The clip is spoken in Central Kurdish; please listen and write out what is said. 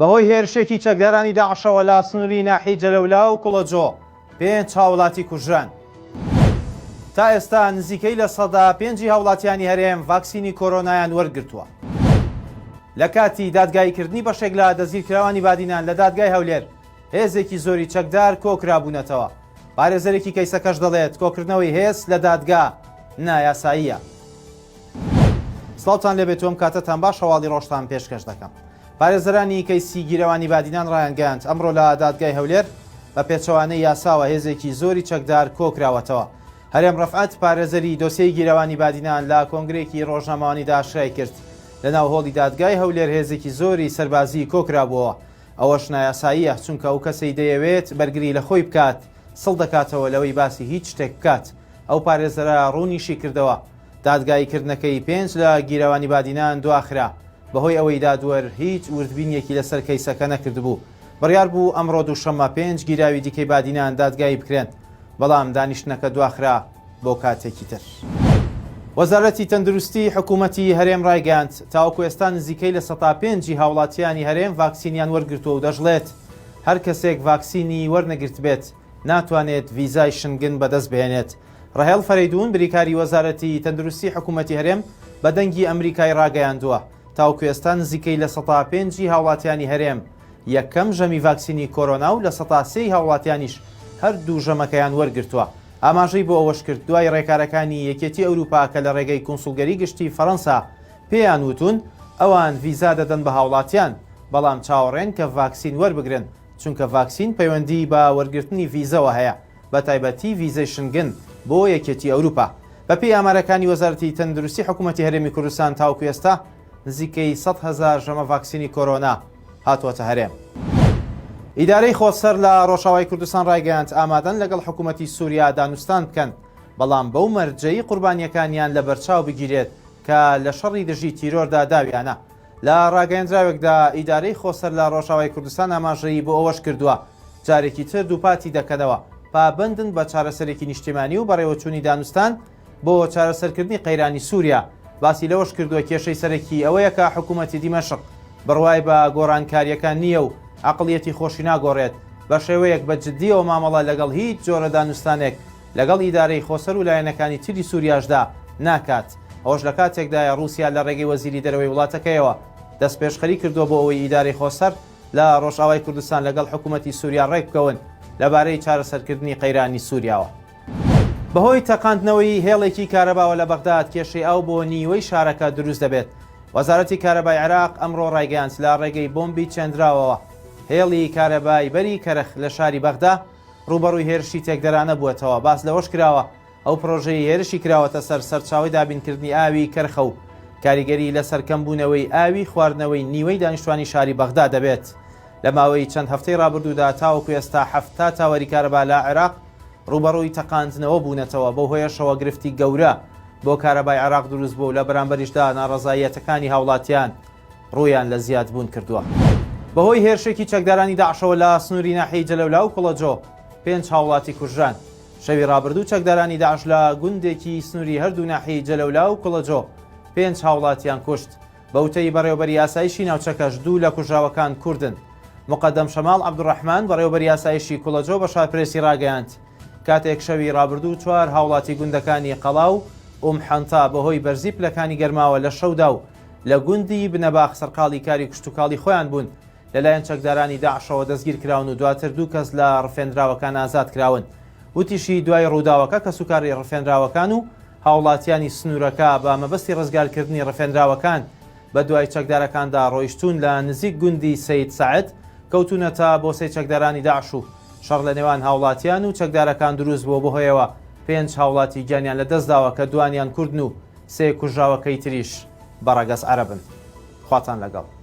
بەهۆی هێرشێکی چەکدارانی داعشەوە لە سنووری ناحیەی جەلەولا و کوڵەجۆ پێنج هاوڵاتی کوژران. تا ئێستا نزیکەی 5% ی هاوڵاتیانی هەرێم ڤاکسینی کۆرۆنایان وەرگرتووە. لە کاتی دادگاییکردنی بەشێک لە دەستگیرکراوانی بادینان لە دادگای هەولێر هێزێکی زۆری چەکدار کۆکرابوونەتەوە. پارێزەرێکی کەیسەکەش دەڵێت کۆکردنەوەی هێز لە دادگا نایاساییە. سڵاوتان لێبێت و ئەم کاتەتان باش هەواڵی ڕۆژتان پێشکەش دەکەم. پارێزەرانی کەیسی گیرەوانی بادینان ڕایانگەیاند ئەمڕۆ لە دادگای هەولێر بە پێچەوانەی یاساوە هێزێکی زۆری چەکدار کۆکراوەتەوە. هەرێم ڕەفعەت پارێزەری دۆسیەی گیرەوانی بادینان لە کۆنگرەیەکی ڕۆژنامەوانیدا ئاشکرای کرد لەناو هۆڵی دادگای هەولێر هێزێکی زۆری سەربازی کۆکرابووەوە ئەوەش نایاساییە چونکە ئەو کەسەی دەیەوێت بەرگری لە خۆی بکات سڵ دەکاتەوە لەوەی باسی هیچ شتێک بکات. ئەو پارێزەرە ڕوونیشی کردەوە، دادگاییکردنەکەی پێنج لە گیراوانی بادینان دواخرا، بەهۆی ئەوەی دادوەر هیچ وردبینییەکی لەسەر کەیسەکە نەکردبوو. بڕیار بوو ئەمڕۆ دووشەممە پێنج گیراوی دیکەی بادینان دادگایی بکرێن، بەڵام دانیشتنەکە دواخرا بۆ کاتێکی تر. وەزارەتی تەندروستی حکوومەتی هەرێم ڕایگەیاند، تاوەکو ئێستا نزیکەی 5% ی هاوڵاتییانی هەرێم ڤاکسینیان وەرگرتووە و دەشڵێت، هەر کەسێک ڤاکسینی وەرنەگرتبێت، ناتوانێت ڤیزای شنگن بەدەست بهێنێت. ڕەهێڵ فەرەیدوون بریکاری وەزارەتی تەندروستی حکوومەتی هەرێم بە دەنگی ئەمریکای ڕاگەیاندووە، تاوەکو ئێستا نزیکەی 5% ی هاوڵاتیانی هەرێم یەکەم ژەمی ڤاکسینی کۆرۆنا و 3% ی هاوڵاتیانیش هەردوو ژەمەکەیان وەرگرتووە. ئاماژەی بۆ ئەوەشکرد، دوای ڕێکارەکانی یەکێتی ئەوروپا کە لە ڕێگەی کونسوڵگەری گشتی فەرەنسا پێیان وتوون ئەوان ڤیزا دەدەن بە هاوڵاتیان، بەڵام چاوەڕێن کە ڤاکسین وەربگرن، چونکە ڤاکسین پەیوەندیی بە وەرگرتنی ڤیزەوە هەیە، بەتایبەتی ڤیزەی شنگن بۆ یەکێتی ئەوروپا. بەپێی ئامارەکانی وەزارەتی تەندروستی حکومەتی هەرێمی کوردستان تاوەکو ئێستا نزیکەی 100,000 ژەمە ڤاکسینی کۆرۆنا هاتووەتە هەرێم. ئیدارەی خۆسەر لە ڕۆژاوای کوردستان ڕایگەیاند ئامادەن لەگەڵ حکومەتی سوریا دانوستان بکەن، بەڵام بەو مەرجەی قوربانییەکانیان لەبەرچاو بگیرێت کە لە شەڕی دژی تیرۆردا داویانە. لە ڕاگەیەندراوێکدا ئیدارەی خۆسەر لە ڕۆژاوای کوردستان ئاماژەی بۆ ئەوەش کردووە، جارێکی تر دووپاتی دەکەنەوە پابەندن بە چارەسەرێکی نیشتیمانی و بەڕێوەچوونی دانوستان بۆ چارەسەرکردنی قەیرانی سووریا. باسی لەوەش کردووە، کێشەی سەرەکی ئەوەیە کە حکوومەتی دیمەشق بڕوای بە گۆڕانکارییەکان نییە و عەقڵیەتی خۆشی ناگۆڕێت، بە شێوەیەک بە جددییەوە مامەڵە لەگەڵ هیچ جۆرە دانوستانێک لەگەڵ ئیدارەی خۆسەر و لایەنەکانی تری سوریاشدا ناکات، ئەوەش لە کاتێکدایە ڕووسیا لە ڕێگەی وەزیری دەرەوەی وڵاتەکەیەوە دەستپێشخەری کردووە بۆ ئەوەی ئیدارەی خۆسەر لە ڕۆژئاوای کوردستان لەگەڵ حکوومەتی سوریا ڕێکبکەون لەبارەی چارەسەرکردنی قەیرانی سوریاوە. بەهۆی تەقاندنەوەی هێڵێکی کارەباوە لە بەغداد کێشەی ئاو بۆ نیوەی شارەکە دروست دەبێت. وەزارەتی کارەبای عێراق ئەمڕۆ ڕایگەیاند لە ڕێگەی بۆمبی چێندراوەوە هێڵی کارەبای بەری کەرخ لە شاری بەغدا ڕووبەڕووی هێرشی تێکدەرانە بووەتەوە، باس لەوەش کراوە، ئەو پڕۆژەیەی هێرشی کراوەتە سەر سەرچاوەی دابینکردنی ئاوی کەرخە و کاریگەری لەسەر کەمبوونەوەی ئاوی خواردنەوەی نیوەی دانیشتوانی شاری بەغدا دەبێت. لە ماوەی چەند هەفتەی ڕابردوودا تاوەکو ئێستا 70 تاوەری کارەبا لە عێراق ڕووبەڕووی تەقاندنەوە بوونەتەوە، بەو هۆیەشەوە گرفتی گەورە بۆ کارەبای عێراق دروستبووە و لە بەرامبەریشدا ناڕەزاییەتەکانی هاوڵاتیان ڕوویان لە زیادبوون کردووە. بەهۆی هێرشێکی چەکدارانی داعشەوە لە سنووری ناحیەی جەلەولا و کوڵەجۆ پێنج هاوڵاتی کوژران. شەوی ڕابردوو چەکدارانی داعش لە گوندێکی سنووری هەردوو ناحیەی جەلەولا و کوڵەجۆ پێنج هاوڵاتیان کوشت. بە وتەی بەڕێوەبەری ئاسایشی ناوچەکەش دوو لە کوژراوەکان کوردن. موقەدەم شەماڵ عەبدولڕەحمان بەڕێوەبەری ئاسایشی کوڵەجۆ بە شارپرێسی ڕاگەیاند، کاتێک شەوی ڕابردوو چوار هاوڵاتی گوندەکانی قەڵا و ئوم حەنتا بەهۆی بەرزی پلەکانی گەرماوە لە شەودا و لە گوندی بنەباخ سەرقاڵی کاری کشتوکاڵی خۆیان بوون، لەلایەن چەکدارانی داعشەوە دەستگیرکراون و دواتر دوو کەس لە ڕفێندراوەکان ئازادکراون. وتیشی، دوای ڕووداوەکە کەسوکاری ڕفێنراوەکان و هاوڵاتیانی سنوورەکە بە مەبەستی ڕزگارکردنی ڕفێنراوەکان بەدوای چەکدارەکاندا ڕۆیشتوون لە نزیک گوندی سەید سەعد کەوتوونەتە بۆسەی چەکدارانی داعش و شەڕ لەنێوان هاوڵاتیان و چەکدارەکان دروست بووە بەهۆیەوە پێنج هاوڵاتی گیانیان لەدەستداوە کە دوانیان کوردن و سێ کوژراوەکەی تریش بە ڕەگەز عەرەبن. خواتان لەگەڵ.